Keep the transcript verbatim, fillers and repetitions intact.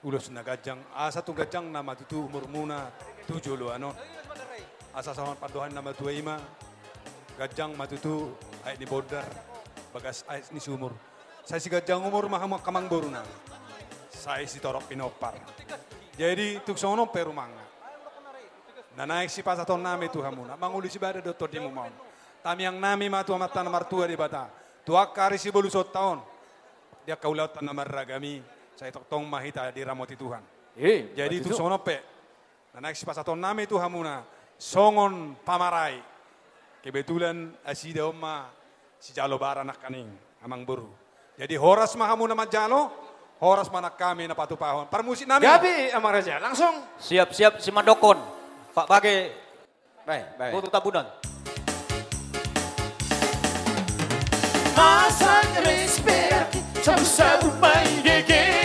Ulos na ganjang, asa tung ganjang nama tutu umurmuna tu joloan on. Asa songon pandohan ni na matua i ma, ganjang ma tutu aek ni bondar, bagas aek ni sumur. Sai siganjang umur ma hamu angka amangboru nami. Sai sitorop pinompar. Jadi tung songon on pe rumangna. Na naeng sipasahaton nami tu hamuna, mangolu sibada do tondimuna on. Tangiang nami ma tu Amanta na martua Debata, tu angka ari sibolusonta on, di angka ulaonta na marragam i, sai tongtong ma hita diramoti Tuhan. Eh, jadi betul. Tung songon on pe, na naeng sipasahaton nami tu hamuna, songon pamarai. Kebetulan nasida on ma sijalo bara nangkaning, amangboru. Jadi horas ma hamuna manjalo, horas ma nang hami na patupahon. Parmusik nami. Gabe, Amang Raja, langsung. Siap-siap si mandokkon. Pak Bage. Baik, baik. Boru Tambunan. Masang respect, sabu-sabu main gege.